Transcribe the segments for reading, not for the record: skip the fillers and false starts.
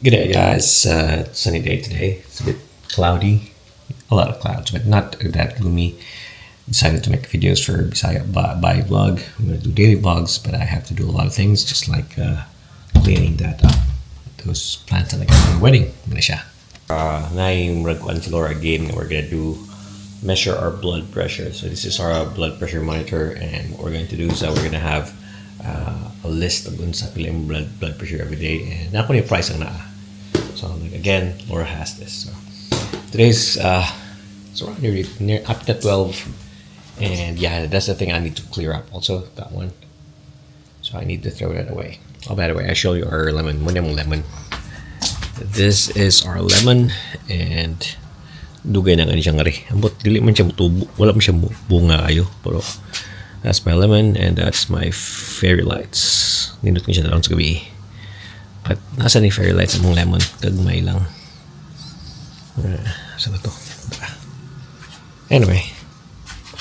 Good day, guys. Sunny day today. It's a bit cloudy, a lot of clouds, but not that gloomy. Decided to make videos for Bisaya Bai vlog. I'm gonna do daily vlogs, but I have to do a lot of things, just like cleaning that up. Those plants that I got for the wedding. Muna siya. Murag kuan si Laura game that we're gonna do measure our blood pressure. So this is our blood pressure monitor, and what we're going to do is that we're gonna have a list of unsa pila imong blood pressure every day, and naa ko ni price ang naa. So I'm like, again, Laura has this. So today's it's around near up to 12, and yeah, that's the thing I need to clear up. Also that one, so I need to throw that away. Oh, by the way, I show you our lemon. Muna mong lemon. This is our lemon, and dugay na gani siya ngari. Ambot dili man siya mutubo, wala man siya bunga kayo, pero that's my lemon and that's my fairy lights. Nindot ko siya taon sa gabi. But nasa ni fairy lights among lemon, gagmay lang. Sa ba to? Anyway,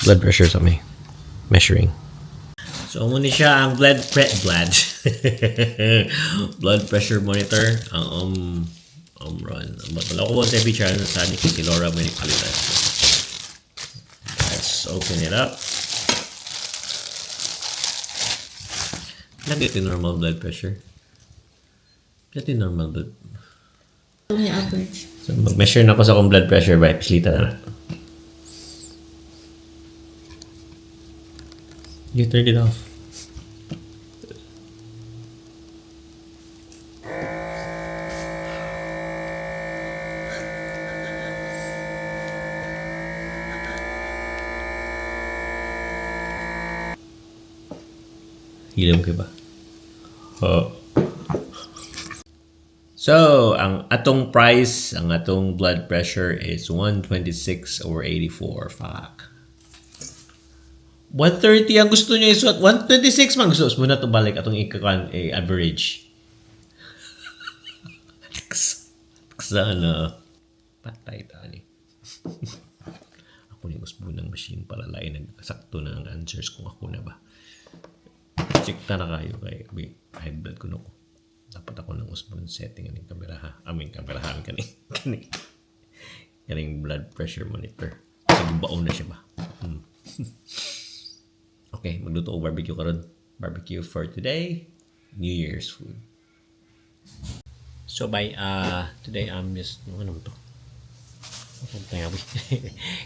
blood pressure sa may measuring. So muna siya ang blood pressure monitor ang Omron. Wala ko sa picture ano sa ni si Laura may palitan. Let's open it up. Lagi ito normal blood pressure. Ito yung normal blood. Ito yung average. So mag-measure na ako sa akong blood pressure by pislita na. You turned it off. Hilom ka ba? Oh. So, ang atong price, ang atong blood pressure is 126 over 84. Fuck. 130 ang gusto niya is what? 126 man gusto mo na to balik atong ikakan eh, average. Sana patay tani. Ako ni gusto ng machine para lain nagsakto na ang answers kung ako na ba. Check ta na kayo kay may high blood kuno ko. Dapat ako nang usbon setting aning kamera ha. Aming kamera ha kaning kaning kaning blood pressure monitor. Kasi baon na siya ba. Okay, magluto og barbecue karon. Barbecue for today. New Year's food. So by today I'm just ano to?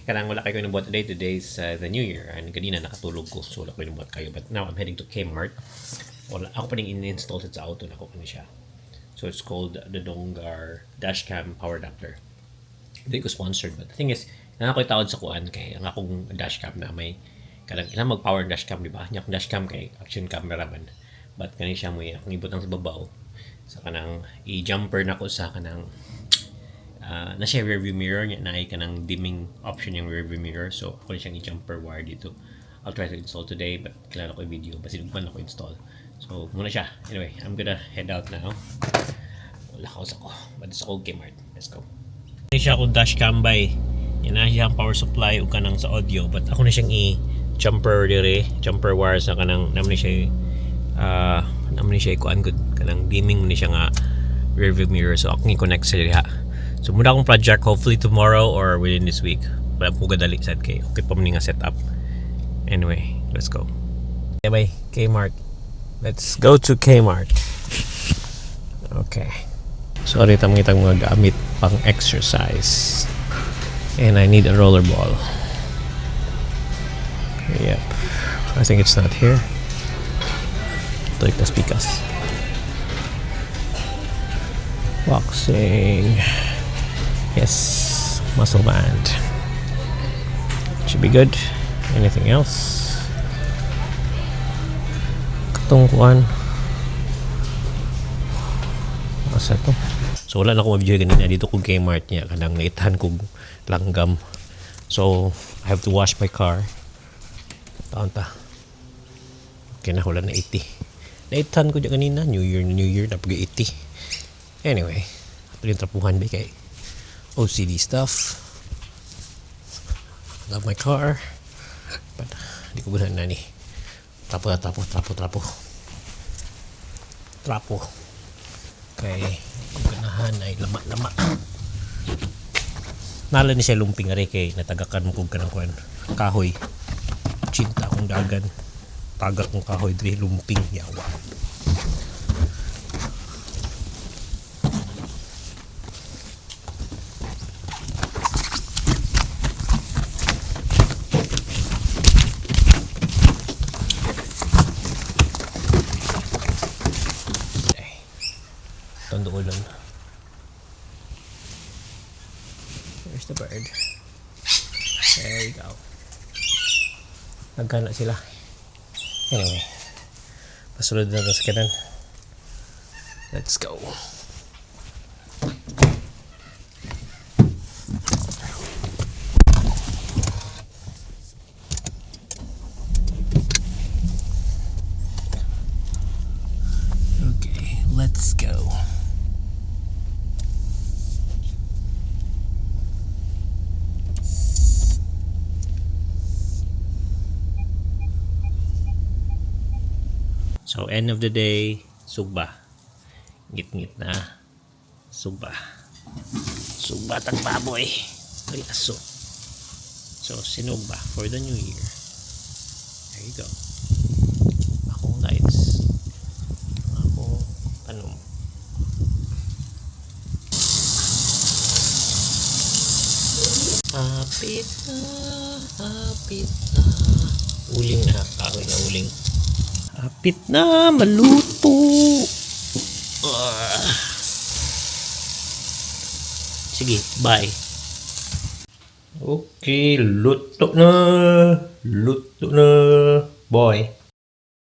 Kanang wala kayo nabuhat today. Today's the New Year and kanina nakatulog ko so wala ko nabuhat kayo. But now I'm heading to Kmart. Wala ako pa ning in-install sa auto nako kani siya. So it's called the Dongar Dashcam Power Adapter. Hindi ko sponsored, but the thing is, na ako'y taod sa kuan kay ang akong dashcam na may kanang ilang mag-power dashcam, di ba? Nya akong dashcam kay action camera man. But kani siya mo akong ibutang sa babaw sa kanang i-jumper nako sa kanang na siya rearview mirror niya na ay kanang dimming option yung rearview mirror, so ako na siyang i-jumper wire dito. I'll try to install today, but kailangan ko i-video basin ugman ako install, so muna siya. Anyway, I'm gonna head out now. Wala ko sa ko, but sa ko Kmart. Let's go. Ini siya akong dashcam bay. Yan na siya ang power supply ug kanang sa audio, but ako na siyang i-jumper dire, jumper wire sa kanang naman ni siya naman ni siya ikuan gud kanang dimming ni siya nga rearview mirror, so akong i-connect sa diha. So muna akong project, hopefully tomorrow or within this week. Wala ko gadali sad kay okay pa man ni nga setup. Anyway, let's go. Okay, bye. Kmart. Let's go to Kmart. Okay. Sorry, tamang itang mga gamit pang exercise. And I need a roller ball. Yep. I think it's not here. Like the speakers. Boxing. Yes. Muscle band. Should be good. Anything else? Katong kuan. Asa to? So wala na akong ma-video ganina dito kong Kmart niya kanang naithan kog langgam. So I have to wash my car. Taon ta. Okay na, wala na 80. Naithan ko dyan kanina, New Year na New Year, napag 80. Anyway, ito yung trapuhan ba kay OCD stuff. Love my car. But di ko ganahan na ni. Trapo na trapo, trapo, trapo. Trapo. Okay, di ko ganahan. Unahan ay lama-lama. Nala ni siya lumping ari kay natagakan mo kog kanang kuan kahoy. Chinta akong dagan. Tagak kong kahoy diri, lumping yawa. Ay. Tondo ulan. Where's the bird? There we go. Nagkana sila. Anyway. Pasulod na ito sa kanan. Let's go. Okay, let's go. So, end of the day, sugba. Ngit-ngit na. Sugba. Sugba tag baboy. Ay, aso. So, sinugba for the new year. There you go. Akong lights. Akong tanom. Hapit na, hapit na. Uling na, kahoy na uling. Hapit na, maluto. Ah. Sige, bye. Okay, luto na. Luto na. Boy.